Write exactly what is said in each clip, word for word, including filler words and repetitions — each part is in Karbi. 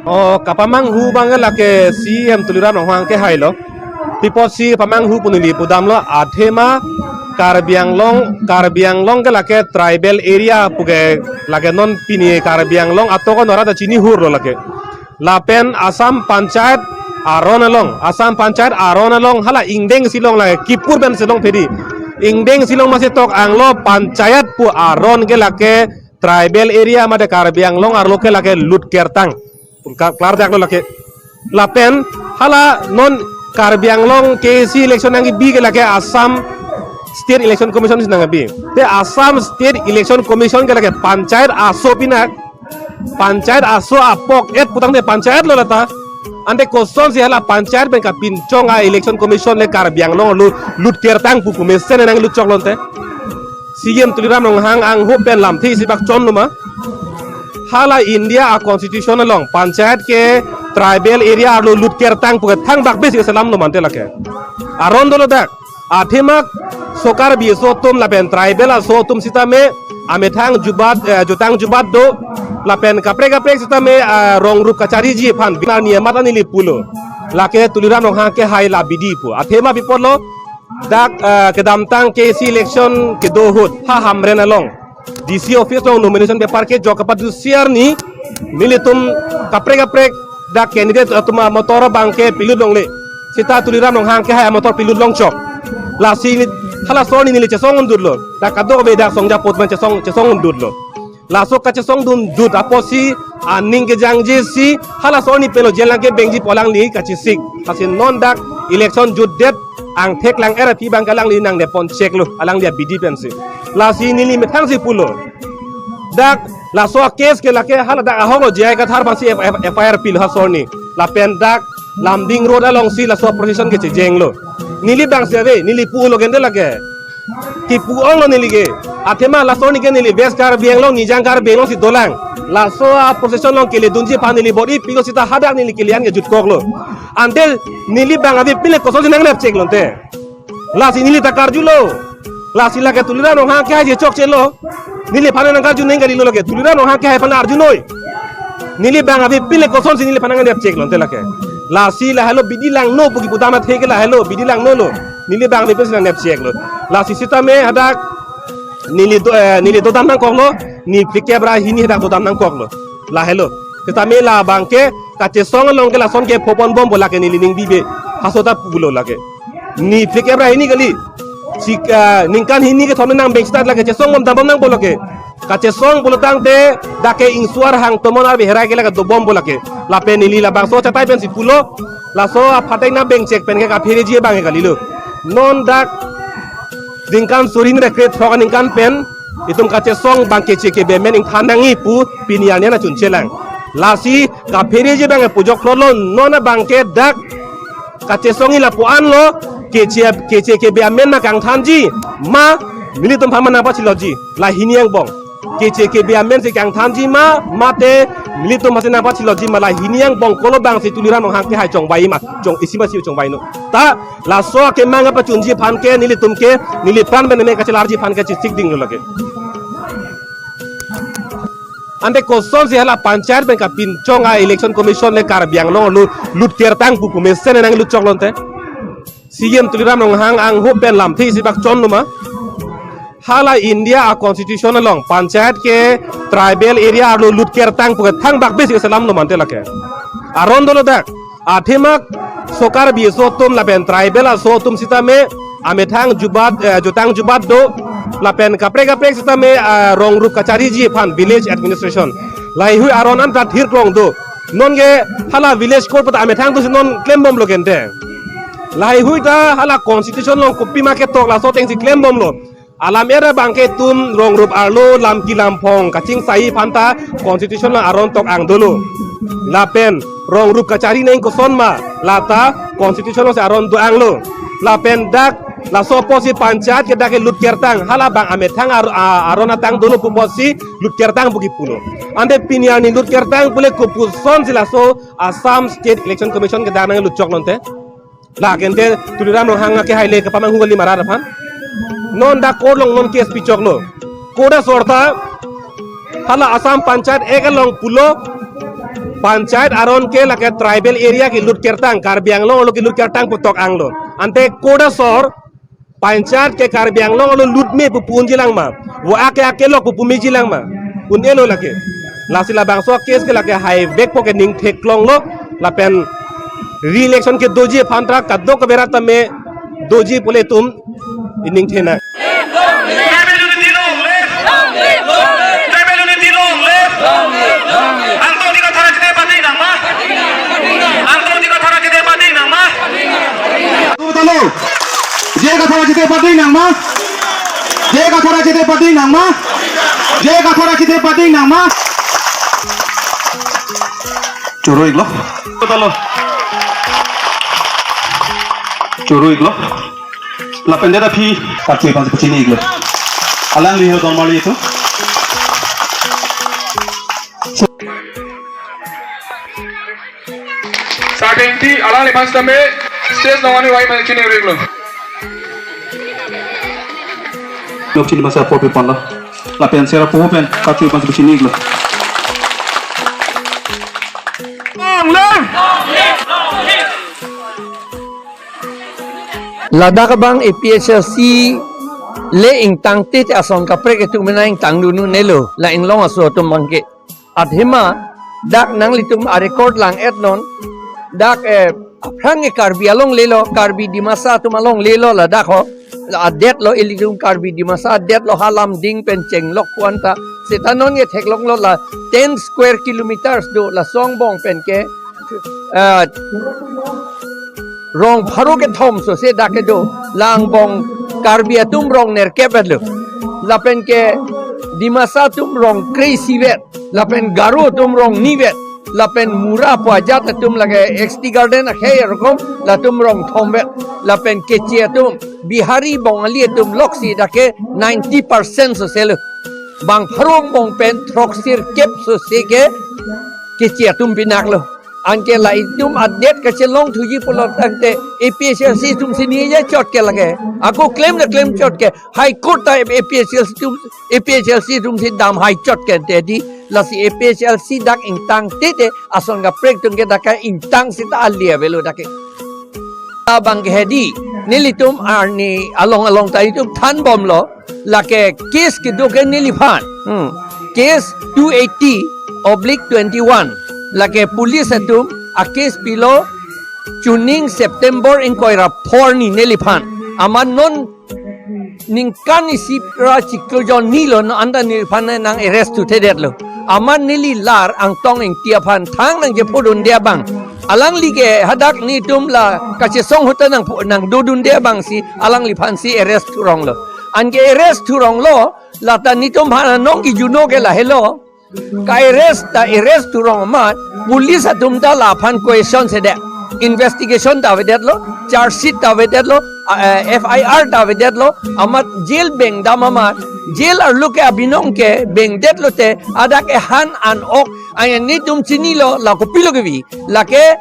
Oh, kapamanghu abang ke lake C E M Tuliram Ronghang ke hailo. Pi apotsi pamanghu pu neli pudamlo, athema Karbi Anglong, Karbi Anglong ke lake tribal area pu ke lake non pini Karbi Anglong atok anora ta chinihurlo lake. Lapen Assam Panchayat aron along, Assam Panchayat aron along hala ingdeng silong lake kipur pen silong phedi. Ingdeng silong masi tok anglo Panchayat pu aron ke lake tribal area mate Karbi Anglong arlo ke lake lut kertang. Ka-, klar daklo lake. Lapen hala non Karbi Anglong K A C election nangkebi ke lake Assam State Election Commission si nangkebi. Te Assam State Election Commission ke lake panchayat aso pinak. Panchayat aso apok et putangte panchayat lo lata. Ante kosonsi hala panchayat pen kapinchong a Election Commission le Karbi Anglong arlo lut kertang pu pu mesen nanglut choklo ante. C E M Tuliram Ronghang angho pen lamthe isi bak chonlo ma. Hala India a constitution along panchayat ke tribal area arlo lut kertang pu ke thangbak besi selamlo mante lake. Aron dolo dak. Athema so Karbi aso atum lapen tribal aso atum sitame amethang jubat, eh, jutang jubat do lapen kaprek kaprek sitame, ah, rong rup kachariji aphan binar niyamat ani neli pulo. Lake Tuliram Ronghang ke hai la bidi pu. Athema pi apotlo dak, eh, kedamtang K A C election kedo ahut ha Hamren along D C office along nomination paper kejok kapadu C R ni nelitum kaprek kaprek dak candidate atum amotor abang ke pilut longle. Sita Tuliram Ronghang ke hai amotor pilut longchok. Lasi ni hala asorni neli chesong undutlo. Dak kadokave dak songja apot man chesong, chesong undutlo. Laso kachesong dundut apotsi aning kejangji si hala asorni pelo jelang ke bengji pu alangli kachesik. Lasi non dak election jutdet angthek lang-er aphi abang ke alangli nangdepon cheklo, alangli abidi pensi. Lasi neli methangsi pulo. Dak laso a case ke lake hala dak ahoklo J I Kathar aphansi F-, F-, F I R pilo ha asorni. Lapen dak Lumding Road alongsi laso procession ke chejenglo. Neli abangsi ave, neli pulo gente lake. Kipu onglo neli ke. Athema laso arni ke neli West Karbi Anglong, Nijang Karbi Anglong si dolang. Laso a procession along keledunji aphan neli bor-i pilo sita hadak neli kele an ke jutkoklo. Ante neli abang avepin le kosonsi nangnep cheklo ante. Lasi neli ta karjulo. Lasi lake Tuliram Ronghang ke hai je chokchelo. Neliphan nangkarju neng kalilo lake. Tuliram Ronghang ke hai aphan arjunoi. Neli abang avepin le kosonsi neliphan nangnep cheklo ante lake. Lasi lahelo bidi langno pu kipu dam athe ke lahelo bidi langno lo. Neli abang avepin si nangnep cheklo. Lasi sitame hadak neli do, eh, neli dodam nangkoklo. Niphlikep ra hini hadak dodam nangkoklo. Lahelo. Sitame la abang ke kachesong along ke lason ke phopon bompo lake neli ning bibe. Haso ta pulo lake. Niphlikep ra hini kali. Si, ah, ningkan hini kethom nang beng start lake chesong bom dambom nangpo lake. Kachesong pulo tangte dak ke ingsuar hang tomon arve herai ke lake dobompo lake. Lapen neli labangso chatai pensi pulo. Laso aphatek nang beng chek pen ke kaphereji abang ke kalilo. Non dak ningkan suri ni kre throk aningkan pen itum kachesong abang keche kebe amen ingthan nangji pu pini arni an achun chelang. Lasi kaphereji abang ke pujok lo non abang ke dak kachesongji lapu-an lo, keche, keche kebe amen ma kangthanji ma nelitum aphan ma nangpachilotji, la hini angbong. Keche kebe amen si kangthanji ma, mate nelitum aphansi nangpachilotji ma, la hini angbong kolo abangsi Tuliram Ronghang ke hai chongvai ma, chong isi masi chongvaino. Ta laso akemang apachunji aphan ke nelitum ke, neliphan pen me kachelarji aphan ke chesik dinglo lake. Ante kosonsi hala panchayat pen kapinchong a Election Commission le Karbi Anglong arlo lut kertang pu pu mesen nanglut choklo ante. C E M Tuliram Ronghang angho pen lamthe isi bak chonlo ma. Hala India a constitution along panchayat ke tribal area arlo lut kertang pu ke thangbak besi selamlo mante lake. Aron dolo dak. Athema so Karbi aso atum lapen tribal aso atum sitame amethang jubat, eh, jutang jubat do lapen kaprek kaprek sitame, ah, rong rup kachariji aphan village administration. Laheihui aron an ta thirklong do. Non ke hala village court pata amethang do si non klembomlo gente. Laheihui ta hala constitution along kopima ketok laso atengsi klembomlo. Alam era abang ke itum rong rup arlo lam ki lam phong kachingsai aphan ta constitution along aron tok ang dolo. Lapen rong rup kachari neng koson ma lata constitution alongsi aron do-anglo. Lapen dak laso apotsi panchayat ke dak ke lut kertang hala abang amethang ar-, a-, aron atang dolo pu apotsi lut kertang pu kipulo. Ante pini arni lut kertang pule kopusonsi laso Assam State Election Commission ke dak nanglut choklo ante. La gente Tuliram Ronghang ke hai le kapamanghu kali marat aphan. Non dak court along non case pichoklo. Court asor ta hala Assam Panchayat Act along pulo Panchayat aron ke lake tribal area kelut kertang, Karbi Anglong arlo kelut kertang pu tok anglo. Ante koda sor panchayat ke Karbi Anglong arlo lut me pu pu unji lang ma, wa ake ake lok pu pu meji lang ma, un-elo lake. Lasi labangso case ke lake haivekpo ke ning theklonglo, lapen re-election ke doji aphan ta kadok kaberat tame doji pu ilitum ining thena. Tribal unity long live! Tribal unity long live! Angtong Ingti Kathar Rajyatia Party nangma! Angtong Ingti Kathar Rajyatia Party nangma! Talo. J I Kathar Rajyatia Party nangma! J I Kathar Rajyatia Party nangma! J I Kathar Rajyatia Party nangma! Choro-iklo. Talo. Choro-iklo. Lapen det aphi kachui aphan pachini-iklo. Alangli ho don marli itum. Sar Ingti, alangliphan sitame stage along ani vai mane chini-iklo. Lok chini masa apor pi ponlo. Lapen sera poho pen kachui aphan pachini-iklo. Long live! Ladak abang A P H L C le ingtang tete ason kaprek atum mena ingtang dun un-elo, la inglong aso atum abangke. Athema dak nanglitum a-record lang-etnon, dak, eh, aphrang ke Karbi alonglelo, Karbi Dimasa atum alonglelo ladak ho, la adet lo ilitum Karbi Dimasa adet lo, ha Lumding pen chenglok pu anta, seta non ke theklonglo, la ten square kilometers do, laso angbong pen ke, ah, rong pharo kethom sose dak kedo, la angbong Karbi atum rong nerkep-et lo. Lapen ke Dimasa atum rong kre-isi vet, lapen Garo atum rong ni vet, lapen Mura pu ajat atum lake X T Garden akhei arokom, latum rong thom vet, lapen Keche atum, Bihari, Bongali atum loksi dak ke ninety percent sose lo. Bang pharo angbong pen throksirkep sose ke Keche atum pinak lo. Anke la itum adet kachelong thuji pulo tangte A P H L C atum si ningje chot ke lake. Ako claim na claim chot ke. High Court ta A P H L C atum, A P H L C atum si dam hai chot ke te di. Lasi A P H L C dak ingtang tete ason kaprek atum ke dak ke ingtang seta ali avelo dak ke. Abang ke hedi, nelitum arni along along ta itum thanbomlo, lake case kedo ke neliphan. Hmm. Case two eighty oblique twenty-one. Lake police atum a-case pilo chuning September ingkoi ra phor ni neliphan. Amat non ningkan isi ra chiklo jon ni lo, non anta neliphan nang arrest thuthedet lo. Amat neli lar Angtong Ingti aphan thang nangchephodunde abang, alangli ke hadak netum la kachesong ahut ta nang pho-, nangdodunde abang si alangliphan si arrest thurong lo. Anke arrest thurong lo, lata netum aphan anong kijuno ke lahelo. Ka-arrest ta arrest thurong amat, police atum ta laphan question sedet. Investigation ta avedetlo, charge sheet ta avedetlo, a, eh, F I R ta avedetlo, amat jail bengdam amat, jail arlo ke abinong ke bengdetlo te, adak ehan an ok, aya netum chinilo, la kopilo kevi, lake,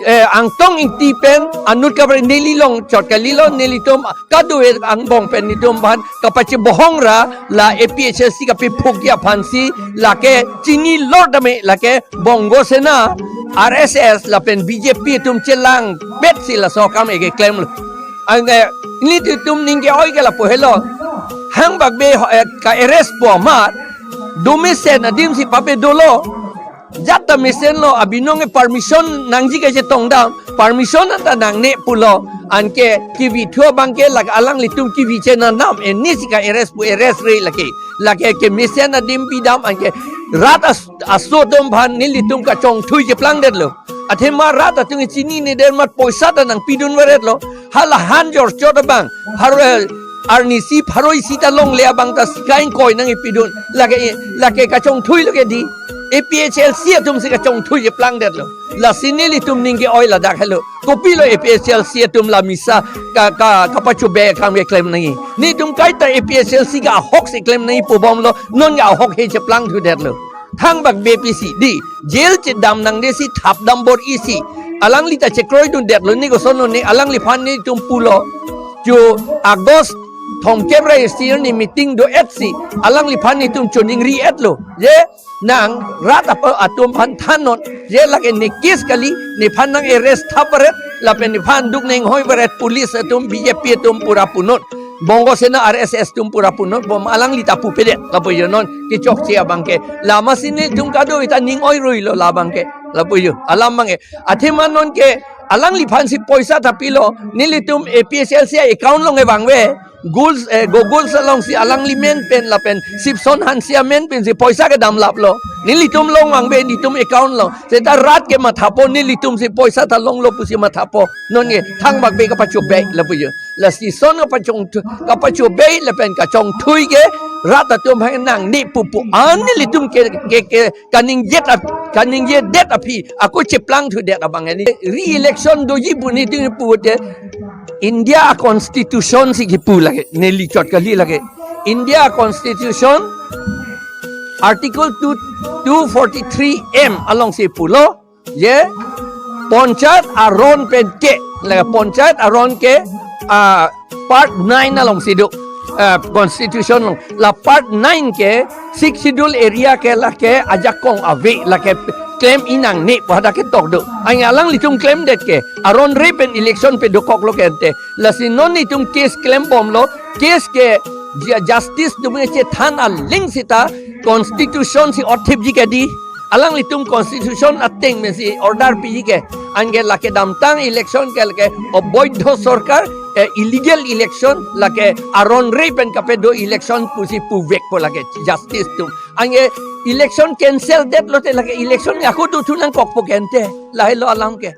eh, Angtong Ingti pen anut kaprek neli long chot kalilo, nelitum kadokave angbong pen netum aphan kapachebohong ra la A P H L C kapephukji aphan si lake chinilo tame lake Bongo Sena, R S S lapen B J P atum chelang bet si laso akam ke klemlo. Anke netum ning ke-oi ke lapu helo. Hangbak be ho, eh, ka-arrest po amat, do mesen adim si pape dolo. Jat ta mesenlo, abinong ke permission nangji kachetongdam, permission anta nangne pulo, anke kevi thu abang ke lake alanglitum kevi chenanam, eni si ka-arrest pu arrest-re lake, lake kemesen adim pidam anke rat as-, aso atum aphan nelitum kachongthui cheplangdetlo. Athema rat atum chinine der amat poisa ta nangpidun varetlo. Hala han jorchot abang, pharo, eh, arnisi pharo isi ta longle abang ta sika ingkoi nangkepidun. Lake, lake kachongthui lo ke di. A P H L C atum si kachongthui cheplangdetlo. Lasi nelitum ning ke-oi ladak helo. Kopilo A P H L C atum la misa ka, ka, kapachobei akam keklem nangji. Netum kaita A P H L C ke ahok si klem nangji pubomlo. Non ke ahok he cheplang thudetlo. Thangbak be pisi di, jail chedam nangde si thapdam bor-i si. Alangli ta chekroidundetlo, ne kosonlo ne, alangliphan netum pulo. Chu August thomkep ra S T arni meeting do-et si alangliphan netum choningri-etlo. Je nang rat apa atum aphan thannon, je lake ne case kali, nephan nang arrest tha paret, lapen nephan duk neng hoi paret, police atum, B J P atum pura punon, Bongo Sena, R S S atum pura punon, bom alangli ta pupedet, lapu jo non kechokche abang ke. Lama si netum kado-i ta ning oi ruilo labang ke, lapu jo alam abang ke. Athema non ke alangliphan si poisa ta pilo, nelitum A P H L C account along ke vangve, Googles, eh, Googles along si alangli men pen lapen Sipson Hanse amen pen si poisa kedam laplo. Nelitum along vangve, netum account along. Seta rat ke mathapo, nelitum si poisa ta longlo pusi mathapo. Non ke thangbak be kapachobei lapu jo. Lasi son kapachong thu-, kapachobei lapen kachongthui ke rat atum aphan nangne pupu. An nelitum ke, ke, ke kaningjet ap-, kaningjedet aphi ako cheplang thudet abang ke ne. Re-election doji pu netum pute India a constitution si kipu lake, neli chot kali lake. India a constitution article two, two forty-three M along si pulo, je panchayat aron pen ke, lake panchayat aron ke, ah, part nine along si do, ah, constitution along. La part nine ke Sixth Schedule area ke lake ajakong ave, lake klem-i nangne pu hadak ketok do. Anke alanglitum klemdet ke, aron re pen election pedokoklo ke ante. Lasi non netum case klembomlo, case ke ju-, justice atum ke chethan aling seta constitution si othipji ke di. Alanglitum constitution ateng pen si order piji ke. Anke lake damtang election ke lake oboidho sorkar, eh, illegal election, lake aron re pen kapedo election pusi puvekpo lake justice atum. Anke election cancel detlote lake election ako dothu nangkokpo ke ante. Lahelo alam ke.